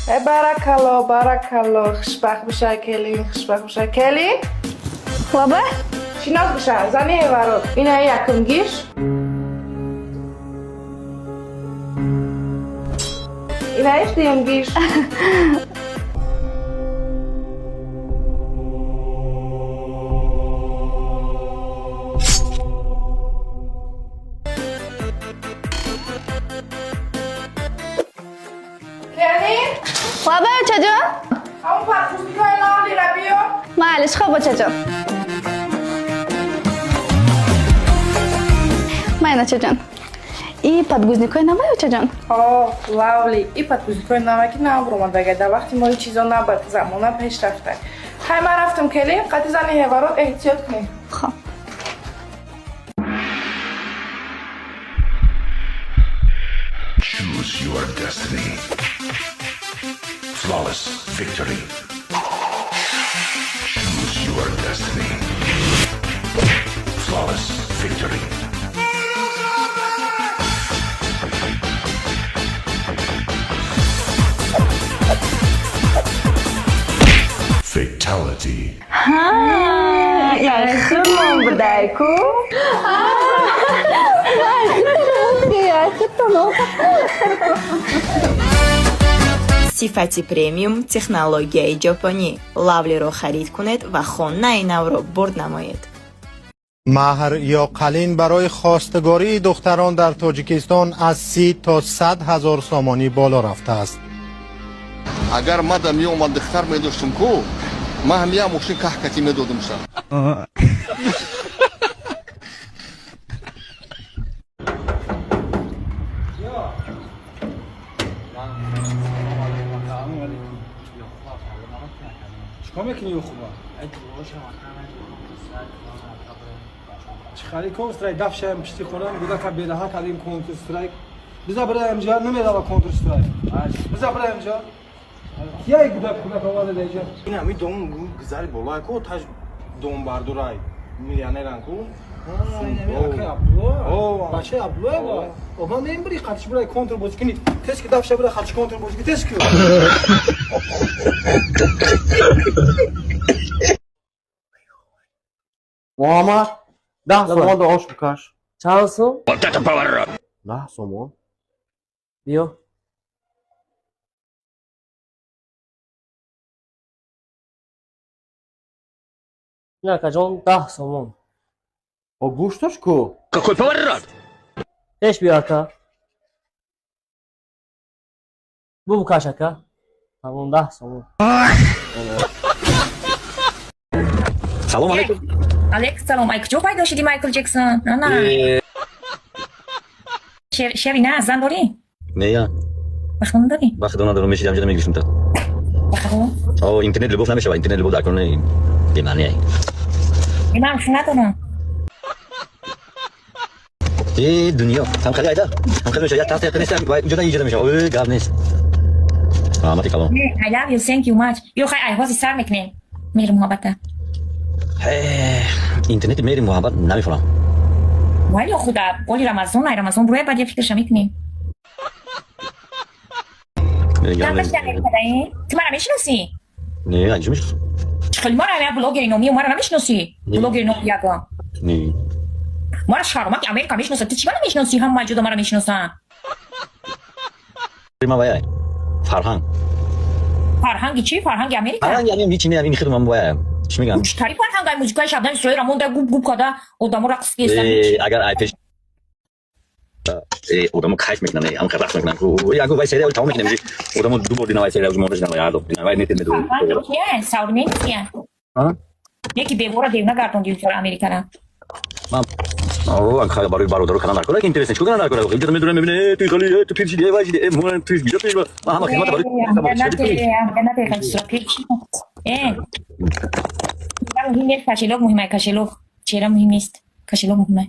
Баракалло, баракалло, хушбахт бошай, келин, хушбахт бошай, келин. Лабе? Шинос боша, зани ҳеварот. Ина якумгиш. Инаиш дуюмгиш. Келин? Лабе, очаҷон? Ҳамон подгузникҳои Лавлира биё. Майлиш, хоб, очаҷон. Майн, очаҷон. И подгузникҳои навай, очаҷон? Ҳо, Лавли, и подгузникҳои наваки нав омадага. Дар вақти мо ин чизо набуд, замона пеш рафта. Хай, ман рафтам, келин, қати зани ҳеварот эҳтиёт кунед. Хоб. Choose your destiny. Flawless victory. Choose your destiny. Flawless victory. Fatality. Яй, худмон будай ку. Яй, худтон. Сифати премиум, технологияи ҷопонӣ. Лавлиро харид кунед ва хонаи навро бурд намоед. Маҳр ё қалин барои хостгории духтарон дар Тоҷикистон аз 30 то 100 ҳазор сомонӣ боло рафтааст. Агар мада меомад, духтар медоштум ку, ман ҳам як мошин каҳкатӣ медодумша. Чикор мекунӣ, хуба? Чӣ хари Контр Страйк дафшаям пишти хонам гудака бераҳа кардем. Контр Страйк биза бираем ҷа, намерава Контр Страйк, биза бираем ҷа. Кияй гудак кудак оварда даиҷа? Ин ҳами дом гузари болоя ку, таж домбардурай миллионеран ку. Бачаи Абдуллоева обан нем, бири қатиш, бирай контр бозӣ кунӣ. Тез ки дафша, бира қатиш контр бозӣ кунӣ, тез ки. Муҳаммад, 10 сомон да ош бикаш. Чанд сум? 10 сомон. Биё. Ин, акаҷон, 10 сомон. О, гӯшташ ку? Пеш биё, ака. Бубукаш, ака. Тамом, 10 сомон. Салом алейкум. Алейкум салом. Ай, куҷо пайдо шуди, Майкл Ҷексон? Ана. Шери на, зан дорӣ? Не, я. Ба худо надорӣ? Ба худо надорам, мешидам ҷада мегирифтам та. Ба худо? О, интернет любовь намешава, интернет любовь дар кор бемаъни ай. Ман шу надорам. Э, дунё, ҳам хеле айда. Ҳам хеле мешава, як тафта нест, ва ҷода иҷода мешава. Ой, гап нест. Раҳмати калон. Не, I love you, thank you much. Ё хай, ай, ҳозир сар мекунем. Меҳру муҳаббата. Э, интернети меҳри муҳаббат намефурам. Вале худа, оли Рамазон, ай Рамазон буроя, баъд я фикрша мекунем. Ту мара мешиносӣ? Не, анҷо мешиносам. Хеле мара я блогери номи, мара намешиносӣ? Блогери номи ягон. Не. Мара шаромаки Америка мешиноса, ту чӣ мара мешиносӣ? Ҳама ҷудо мара мешиносанд. Ма вая. Фарҳанг. Фарҳанги чӣ? Фарҳанги Америка? Фарҳанг яъне ҳеч не, ин хидмам вая. Чӣ мегам? Читари фарҳанг ай музикаи Шабнами Сураи монда губ губ када одамо рақс кестан. Э, агар ай пеш одамо кайф мекунанд, ҳам рақс мекунанд. Яго вай сериал тамом мекунем, одамо ду бор дина вай сериал монда шудан, вай ҳар вай нетед меду. Современный. Яки бевора девна гардонди Америкара. Ман о, барои бародаро кадан дар кора, ки интересно, чӣ кадан дар кора? Инҷо медурам, мебине, ту хали, ту пир шиди, вай шиди, мо ту гиҷа пир, ман ҳама хидмат барои. Э. Муҳим нест кошелёк, муҳим ай кошелёк. Чера муҳим нест. Кошелёк муҳим ай.